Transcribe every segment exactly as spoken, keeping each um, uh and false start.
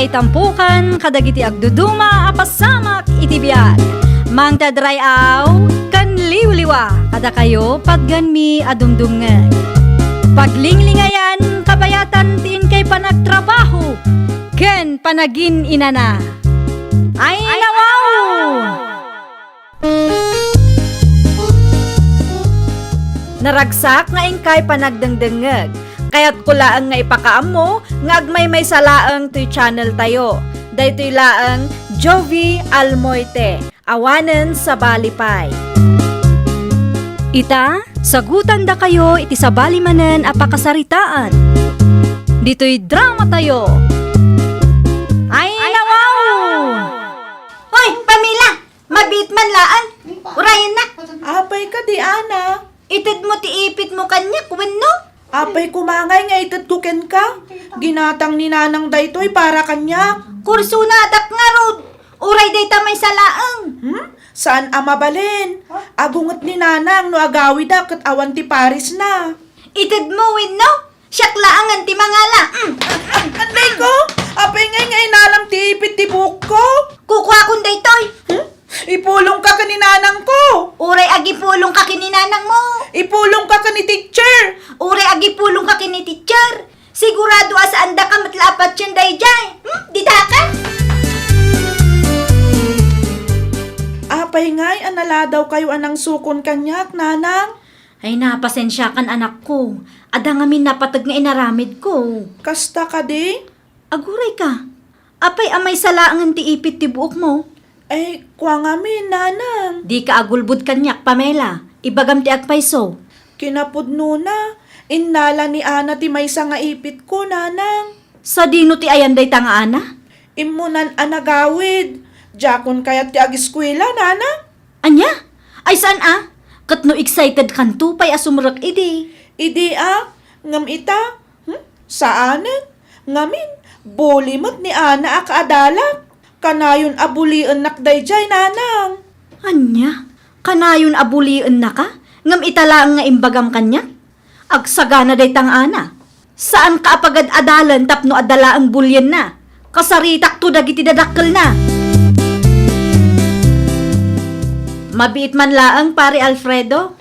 Itampukan kadagiti agduduma a pasamak iti biag. Mangted ray-aw ken liwliwa kadakayo patganmi a dumdumngeg. Paglinglingayan kabayatan ti inkay panagtrabaho ken panagin-inana. Ay, nawaw! Naragsak nga inkay panagdengdengngeg. Kayatko laeng nga ipakaammo nga agmaymaysa laeng toy channel tayo. Daytoy laeng Jovie Almoite, awanen sabali pay. Ita, sagutandakayo iti sabali manen a pakasaritaan. Ditoy drama tayo. Ay, nawaw! Hoy, Pamela! Mabiit man laeng. Urayennak. Apay kadi, Ana? Itedmo ti ipitmo kaniak wenno? Apay koma ngay nga itedko kenka? Ginatang ni Nanang daytoy para kaniak. Kursonadak ngarud. Uray dayta maysa laeng. Hmm? Saan a mabalin? Agunget ni Nanang no agawidak ket awan ti parisna. Itedmo wenno? Siak laengen ti mangala. Mm. Anday ko? Apay ngay nga inalam ti ipit ti buokko? Kukuakon daytoy. Hmm? Ipulongka ken ni nanangko. Uray agipulongka ken ni nanangmo. Ipulongka ken ni teacher. Uray agipulongka ken ni teacher. Sigurado a saandaka met la a patien daydiay. Hmm? Didaka? Apay ngay a naladawkayo a nangsukon kaniak, Nanang? Ay, na, pasensiakan, anakko. Adda ngamin napateg nga inaramidko. Kasta kadi? Agurayka. Apay a maysa laengen ti ipit ti buokmo? Ay, kua ngamin, Nanang. Dika agulbod kaniak, Pamela. Ibagam ti agpayso. Kinapudnona, innala ni Ana ti maysa nga ipitko, Nanang. Sadino ti ayan dayta nga Ana? Immunan a nagawid. Diakon kayat ti agiskuela, Nanang. Ania? Ay, saan a? Ket no excited kanto pay a sumrek idi? Idi a? Ngem ita? Hmm? Saanen? Ngamin, buli met ni Ana a kaadalak. Kanayon a buliennak daydiay, Nanang. Ania? Kanayon a buliennaka? Ngem ita laeng nga imbagam kaniak? Agsagana dayta nga Ana. Saanka a pagad-adalen tapno adda laeng bulienna. Kasaritakto dagiti dadakkelna. Mabiit man laeng, Pare Alfredo.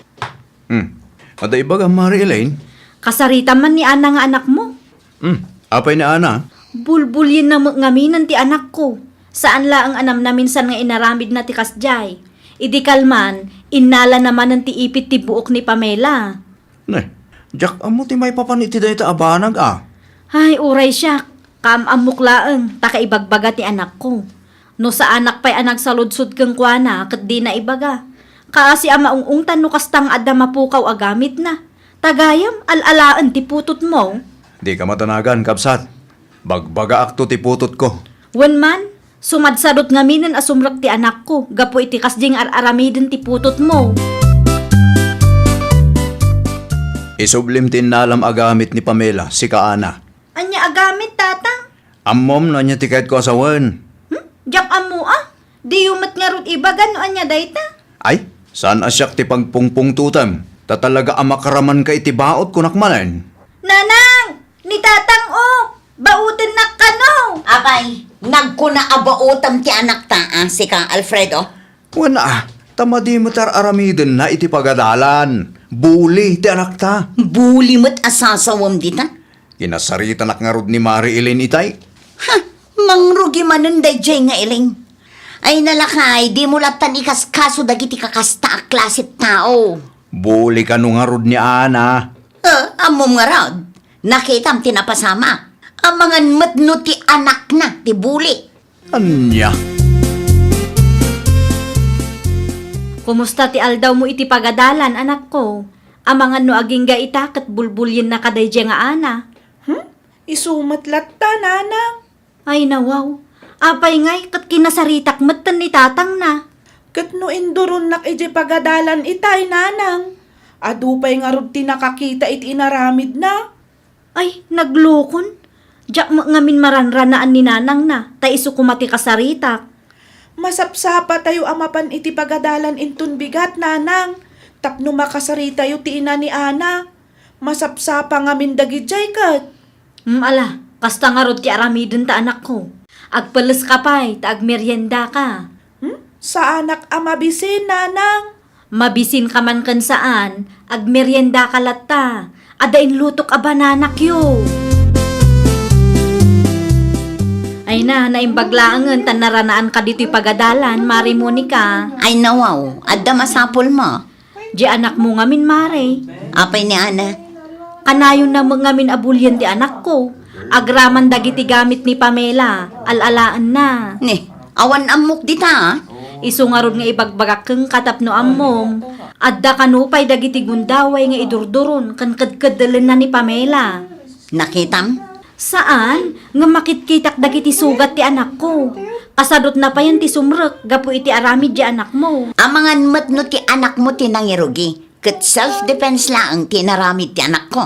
Hmm. Adda ibagam, Mari Elaine? Kasaritam man ni Ana nga anakmo. Hmm. Apay ni Ana? Bulbulienna met ngaminen ti anakko. Saan laeng a namnaminsan nga inaramidna ti kasdiay. Idi kalman, innalana manen ti ipit ti buok ni Pamela. Ne, diak ammo ti maipapan iti dayta a banag a. Ay, uray siak, kaam-ammok laeng ta kaibagbaga ti anakko. No saanak pay a nagsaludsod kenkuana ket dina ibaga. Kaasi a maung-ungtan no kasta nga adda mapukaw a gamitna. Ta gayam, al-alaen ti putotmo. Dika matanagan, kabsat. Bagbagaakto ti putotko. Wen man, sumadsadot ngaminen a sumrek ti anakko gapu iti kasdi nga ar-aramiden ti putotmo. Isublim ti innalam a gamit ni Pamela, sika Ana. Ania a gamit, Tatang? Ammom no ania ti kayatko a sawen. Hmm? Diak ammo a. Diyo met ngarud ibaga no ania dayta. Ay, saan a siak ti pagpungpungtotem, ta talaga a makaramanka iti baot, kunak manen. Nanang! Ni Tatang, o! Baotennak kano! Apay, nagkuna a baotem ti anakta, a, sika, Alfredo? Wen a, ta madi met ar-aramidenna iti pagadalan. Buli ti anakta. Buli met a sasawem dita? Kinasaritanak ngarud ni Mari Elaine itay. Ha! Mangrugi manen daydiay nga Elaine. Ay, nalakay, dimo lattan ikaskaso dagiti kakasta a klase tao. Buli kano ngarud ni Ana. Eh, ammom ngarud, nakitam ti napasamak. Amangan met no ti anakna ti buli. Ania? Kumusta ti aldawmo iti pagadalan, anakko? Amangan no agingga ita ket bulbuliennaka daydiay nga Ana. Hmm? Isu met latta, Nanang. Ay, nawaw. Apay ngay, ket kinasaritak metten ni tatangna. Ket no induronnak idiay pagadalan itay, Nanang, adu pay ngarud ti nakakita iti inaramidna. Ay, naglukon. Diak met ngamin maranranaan ni nanangna, ta isu koma ti kasaritak. Masapsapatayo a mapan iti pagadalan inton bigat, Nanang, tapno makasaritayo ti ina ni Ana. Masapsapa ngamin dagidiay ket. Hmm, ala, kasta ngarud ti aramidenta, anakko. Agpeleska pay ta agmeriendaka. Hmm? Saanak a mabisin, nanang. Mabisinka man ken saan, agmeriendaka latta. Adda inlutok a bananakyo. Ay na, naimbag laengen ta naranaanka ditoy pagadalan, Mare Monica. Ay nawaw, adda masapulmo. Di anakmo ngamin, Mare. Apay ni Ana? Kanayonna met ngamin a bulien ti anakko. Agraman dagiti gamit ni Pamela, al-alaenna. Ni, awan ammok dita, a? Isu ngarud nga ibagbagak kenka tapno ammom. Adda kano pay dagiti gundaway nga idurduron ken kedkeddelenna ni Pamela. Nakitam? Saan, ngem makitkitak dagiti sugat ti anakko. Kasadutna payen ti sumrek gapu iti aramid ti anakmo. Amangan met no ti anakmo ti nangirugi, ket self-defense laeng ti inaramid ti anakko.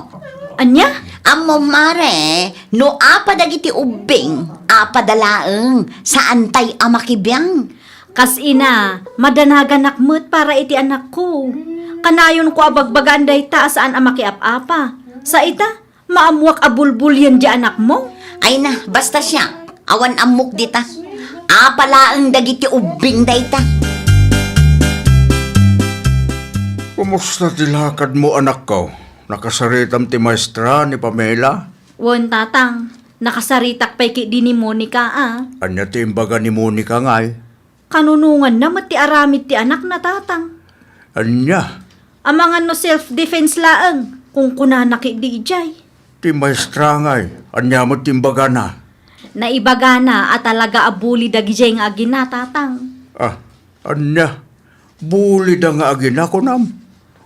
Ania? Ammom, Mare, no apa dagiti ubbing, apa da laeng, saantay a makibiang. Kas ina, madanaganak met para iti anakko. Kanayonko a bagbagaan dayta a saan a makiap-apa. Sa ita, maammoak a bulbulien di anakmo? Ay na, basta siak, awan ammok dita. Apa laeng dagiti ubbing dayta. Kumusta ti lakadmo, anakko? Nakasaritam ti maestra ni Pamela? Wen, tatang. Nakasaritak pay ketdi ni Monica, a. Ania ti imbaga ni Monica ngay? Kanunonganna met ti aramid ti anakna, tatang. Ania? Amangan no self-defense laeng, kunkunana ketdi idiay. Ti maestra ngay, ania met ti imbagana? Naibagana a talaga a bully dagidiay nga agina, tatang. Ah, ania? Bully da nga agina, kunam?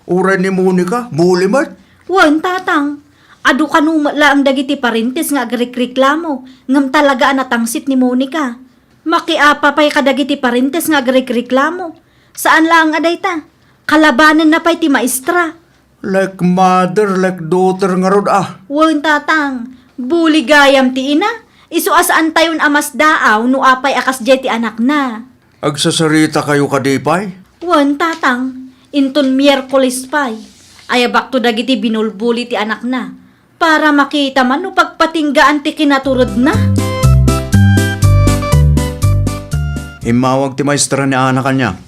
Uray ni Monica, bully met? Wen, tatang. Adu kano met laeng dagiti parentes nga agrikreklamo, ngem talaga a natangsit ni Monica. Makiapa pay kadagiti parentes nga agrikreklamo. Saan laeng a dayta. Kalabanenna pay ti maestra. Like mother, like daughter ngarud, a. Wen, tatang. Bully gayam ti ina. Isu a saantayon a masdaaw no apay a kasdiay ti anakna. Agsasaritakayo kadi pay? Wen, tatang. Inton Miyerkules pay, ayabakto dagiti binulbuli ti anakna para makita man no pagpatinggaan ti kinaturedna. Immawag ti maestra ni Ana kaniak.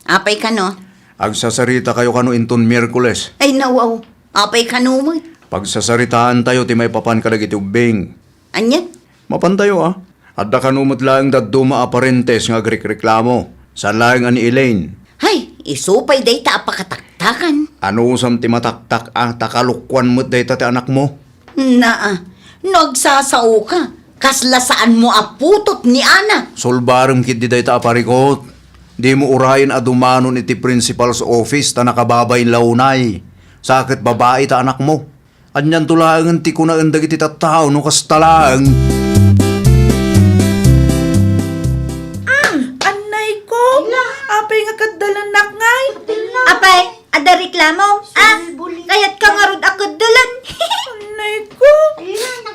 Apay kano? Agsasaritakayo kano inton Miyerkules. Ay, nawaw. Apay kano met? Pagsasaritaantayo ti maipapan kadagiti ubbing. Ania? Mapantayo, a. Adda kano met laeng dadduma a parentes nga agrikreklamo. Saan laeng a ni Elaine. Hay, isu pay dayta a pakataktakan. Anusam ti mataktak a ta kalokuan met dayta ti anakmo? Naa, no agsasaoka, kasla saanmo a putot ni Ana. Sulbarem ketdi dayta a parikut. Dimo urayen a dumanon iti principal's office ta nakababain la unay. Sa ket babai ta anakmo. Anianto laengen ti kunaen dagiti tattao no kasta laeng? Mm, annay ko! Apay nga keddelennak ngay? Apay, adda reklamo? Ah, kayatka ngarud a keddelen? Annay ko!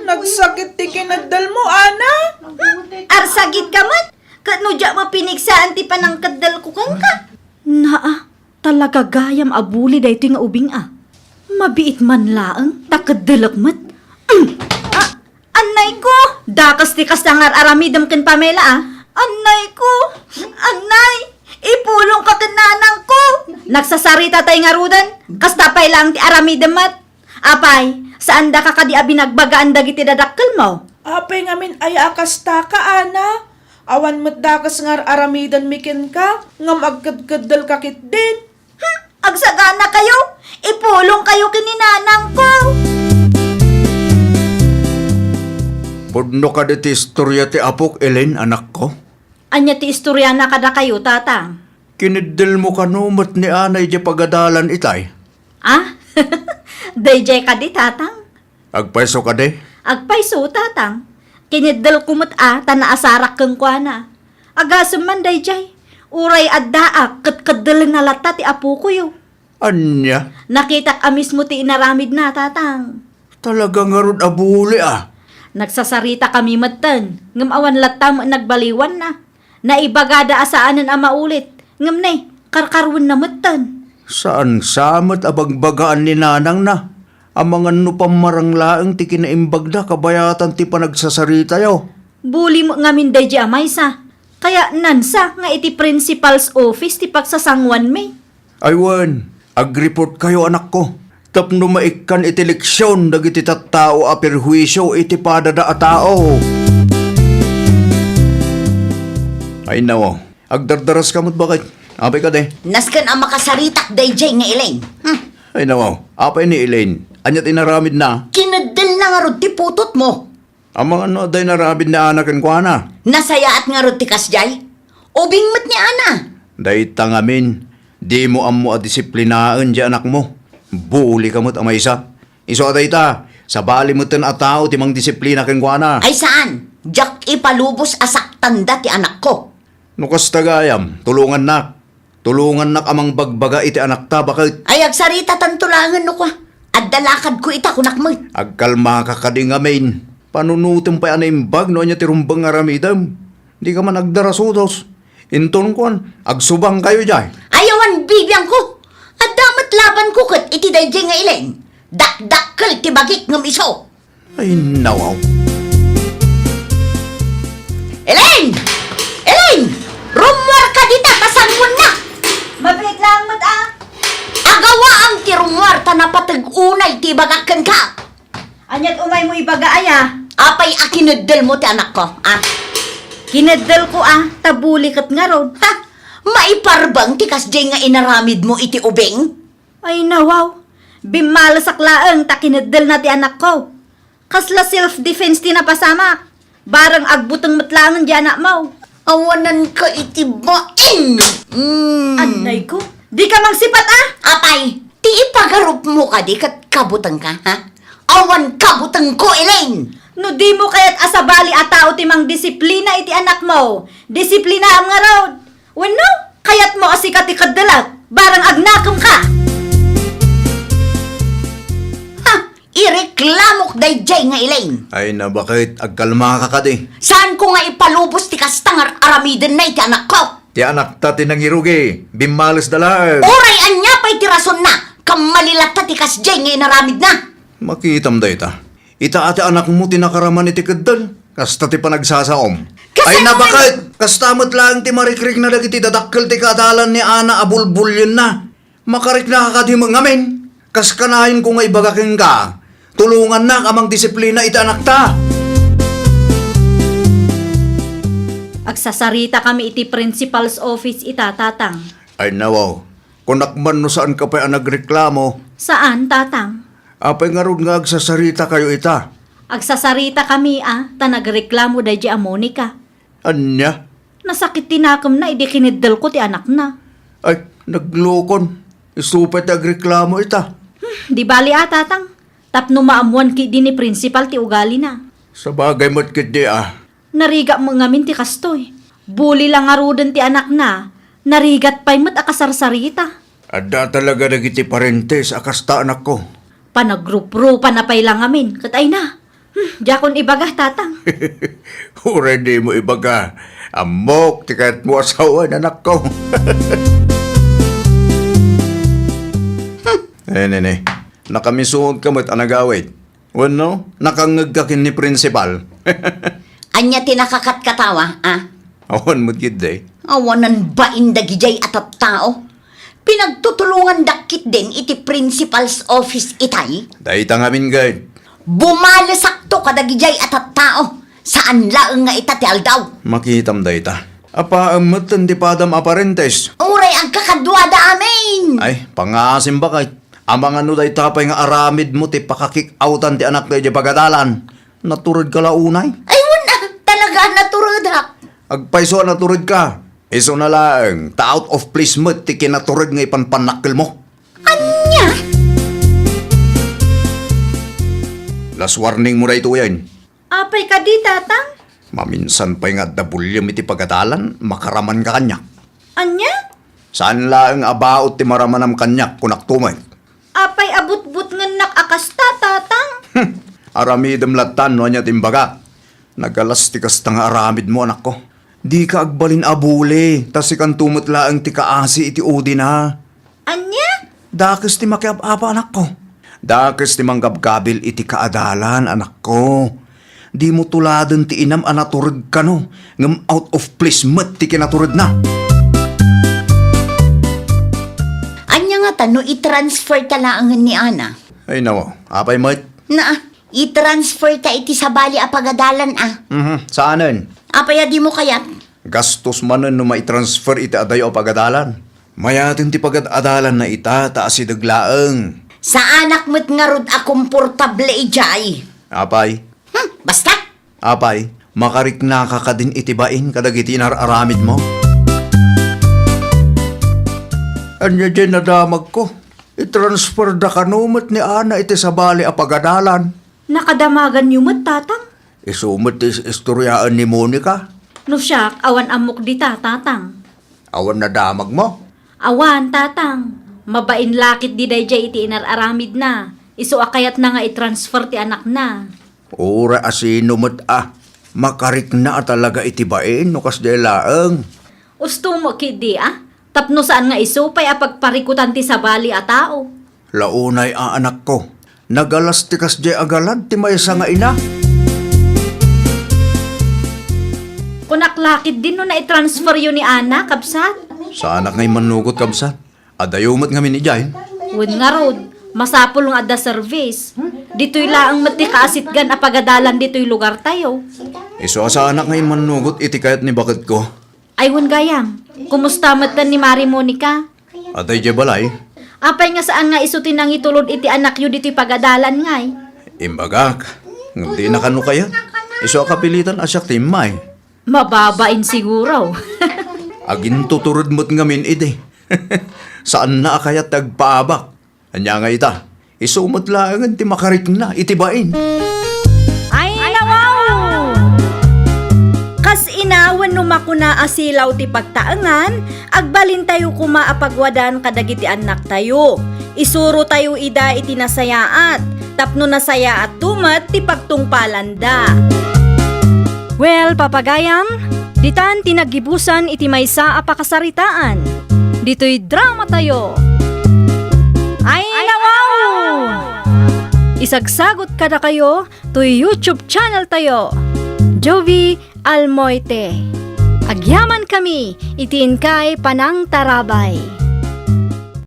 Nagsakit ti kineddel mo, Ana? Arsagitka met? Ket no diak mapinegsaan ti panangkeddel ko kenka? Naa, talaga gayam a buli daytoy nga ubing a. Mabiit man laeng, ta keddelek met. Mm. Ah, annay ko! Dakes ti kasta nga ar-aramidem ken Pamela a. Annay ko! Annay! Ipulongka ken nanang ko! Nagsasarita tay ngaruden, kasta pay laeng ti aramidem met. Apay, saandaka kadi a binagbagaan dagiti dadakkelmo? Apay ngamin aya a kastaka, Ana? Awan met dakes nga ar-aramidenmi kenka, ngem agkedkeddelka ketdin. Hmm, agsaganakayo! Ipulongkayo ken ni nanangko! Pudno kadi ti istoria ti apok, Elaine, anakko? Ania ti istoriana kadakayo, tatang? Kineddelmo kano met ni Ana idiay pagadalan itay? Ah? Daydiay kadi, tatang? Agpayso kadi? Agpayso, tatang. Kineddelko met a ta naasarak kenkuana. Agasem man daydiay, uray addaak ket keddelenna latta ti apokoyo. Ania? Nakitak a mismo ti inaramidna, tatang. Talaga ngarud a buli a. Nagsasaritakami metten, ngem awan latta met nagbaliwanna. Naibagada a saanen a maulit, ngem ne, karkaruenna metten. Saan sa met a bagbagaan ni nanangna? Amangan no pammarang laeng ti kinaimbagda kabayatan ti panagsasaritayo. Buli met ngamin daydi a maysa. Kayatnansa nga iti principal's office ti pagsasanguanmi. Ay wen, agreport kayo, anakko. Tapno maikkan iti leksion dagiti tattao a perhuisio iti padada a tao. Ay nawaw, agdardaras ka met, baket. Apay kadi? Nasken a makasaritak daydiay nga Elaine. Hmm. Ay nawaw, apay ni Elaine? Ania ti inaramidna? Kineddelna ngarud ti putotmo. Amangan no adda inaramid ni Ana kenkuana. Nasayaat ngarud ti kasdiay. Ubing met ni Ana. Dayta ngamin, dimo ammo a disiplinaen diay anakmo. Buli ka met a maysa. Isu a dayta, sabali metten a tao ti mangdisiplina kenkuana. Ay saan, diak ipalubos a saktanda ti anakko. No kasta gayam, tulongannak. Tulongannak a mangbagbaga iti anakta, baket. Ay, agsaritatanto laengen no kua. Adda lakadko ita, kunak met. Agkalmaka kadi ngamin. Panunotem pay a naimbag no ania ti rumbeng nga aramidem. Dika man agdarasudos. Inton kuan, agsubangkayo diay. Ay, awan bibiangko. Adda met labanko ket iti daydiay nga Elaine. Dakdakkel ti bagik ngem isu. Ay, nawaw. Elaine! Elaine! Rummuarka dita, ta sanguannak! Mabiit laeng met, a. Agawaam ti rummuar ta napateg unay ti ibagak kenka. Ania't umaymo ibaga, aya? Apay a kineddelmo ti anakko, a? Kineddelko, a, ta buli ket ngarud. Ha? Maiparbeng ti kasdiay nga inaramidmo iti ubing? Ay, nawaw. Bimmalesak laeng ta kineddelna ti anakko. Kasla self-defense ti napasamak. Bareng agbuteng met laengen diay anakmo. Awananka iti bain! Mm. Annayko, dika mangsipat, a! Apay, ti ipagarupmo kadi ket kabutengka, ha? Awan kabutengko, Elaine! No dimo kayat a sabali a tao ti mangdisiplina iti anakmo, disiplinaam ngarud. Wenno, kayatmo a sika ti keddelek, bareng agnakemka? Ha! Ireklamok daydiay nga Elaine. Ay, nabaket, agkalmaka kadi. Saanko nga ipalubos ti kasta nga ar-aramidenna iti anakko. Ti anakta ti nangirugi, bimmalesda laeng. Uray ania pay ti rasonna, kammali latta ti kasdiay nga inaramidna. Makitam dayta. Ita a ti anakmo ti nakaraman iti keddel. Kasta ti panagsasaom. Kasano? Ay, nabaket! Kasta met laeng ti marikrikna dagiti dadakkel ti kaadalan ni Ana a bulbulyenna. Makariknaka kadi met ngamin. Kas kanayon ko nga ibaga kenka, tulongannak a mangdisiplina iti anakta. Agsasarita kami iti principal's office ita, Tatang. Ay, nawaw. Kunak man no saanka pay a nagreklamo. Saan, Tatang. Apay ngarud nga agsasarita kayo ita? Agsasarita kami a, ta nagreklamo daydi a Monica. Ania? Nasakit ti nakemna idi kineddelko ti anakna. Ay, naglukon. Isu pay ti agreklamo ita. Hmm, di bali a, Tatang. Tapno maammuan ketdi ni principal ti ugalina. Sabagay met ketdi a. Narigat met ngamin ti kastoy. Buli la ngaruden ti anakna, narigat pay met a kasarsarita. Adda talaga dagiti parentes a kasta, anakko. Panagruprupanna pay la ngamin, ket ayna. Hmm, diakon ibaga, Tatang. Uray dimo ibaga, ammok ti kayatmo a sawen, anakko. Hmm. Eh, nene, nakamisuot ka met a nagawid. Wenno, nakangngegka ken ni principal? Ania ti nakakatkatawa, a? Awan met ketdi. Awanan bain dagidiay a tattao. Pinagtutulongandak ketdin iti principal's office itay. Dayta ngamin, gayam. Bumalesakto kadagidiay a tattao. Saan laeng nga ita ti aldaw. Makitam dayta. Apaem metten ti padam a parentes. Uray agkakaduada amin. Ay, pangaasim bakay. Amangan no dayta pay nga aramidmo ti pakakik-outan ti anakda idiay pagadalan. Naturedka la unay? Ay, wen a, talaga a naturedak. Agpayso a naturedka. Isuna laeng, ta out of place met ti kinatured nga ipanpannakkelmo. Ania? Last warningmo daytoyen. Apay kadi, Tatang? Maminsan pay nga adda buliem iti pagadalan, makaramanka kaniak. Ania? Saan laeng a baut ti maramanam kaniak, kunakto met. Apay a butbutngennak a kasta, Tatang? Hmm, aramidem lattan no ania ti imbagak. Nagalas ti kasta nga aramidmo, anakko. Dika agbalin a buli, ta sikanto met laeng ti kaasi iti udina. Ania? Dakes ti makiab-aba, anakko. Dakes ti manggabgabil iti kaadalan, anakko. Dimo tuladen ti inam a natured kano, ngem out of place met ti kinaturedna. Ania ngata no i-transfer ta laengen ni Ana? Ay, nawa. Apay met? Naa, i-transfer ta iti sabali a pagadalan a. Mhm, saanen? Apay a dimo kayat? Gastos manen no maitransfer iti adayo a pagadalan. Mayaten ti pagad-adalanna ita ta asideg laeng. Saanak met ngarud a komportable idiay. Apay? Hmm, basta! Apay, makariknaka kadin iti bain kadagiti inar-aramidmo? Ania diay nadamagko? Itransferda kano met ni Ana iti sabali a pagadalan. Nakadamaganyo met, Tatang? Isu met ti is-istoriaen ni Monica. No siak, awan ammok dita, Tatang. Awan nadamagmo? Awan, Tatang. Mabain la ketdi daydiay iti inar-aramidna. Isu a kayatna nga i-transfer ti anakna. Uray a sino met a, makarikna a talaga iti bain no kasdiay laeng. Usto mo ketdi a, tapno saan nga isu pay a pagparikutan ti sabali a tao. La unay a anakko, nagalas ti kasdiay a galad ti maysa nga ina. Kunak la ketdin no naitransferyo ni Ana, kabsat? Saanak nga immanugot, kabsat. Adayo met ngamin idiay. Wen ngarud, masapul nga adda service. Ditoy laeng met ti kaasitgan a pagadalan ditoy lugartayo. Isu a saanak nga immanugot iti kayat ni baketko. Ay, wen gayam, kumusta metten ni Mari Monica? Adda idiay balay. Apay nga saan nga isu ti nangitulod iti anakyo ditoy pagadalan ngay? Imbagak, ngem dina kano kayat. Isu a kapilitan a siak ti immay. Mababain siguro. Agintutured met ngamin idi. Saanna a kayat ti agpaabak. Ania nga ita, isu met laengen ti makarikna iti bain. Ay, nawaw! Kas ina wenno makuna a silaw ti pagtaengan, agbalintayo koma a pagwadan kadagiti annaktayo. Isurotayo ida iti nasayaat, tapno nasayaatto met ti pagtungpalanda. Well, papagayam, ditan ti naggibusan iti maysa a pakasaritaan. Ditoy dramatayo. Ay, nawaw! Isagsagot kadakayo toy YouTube channel tayo, Jovie Almoite. Agyaman kami iti inkay panangtarabay.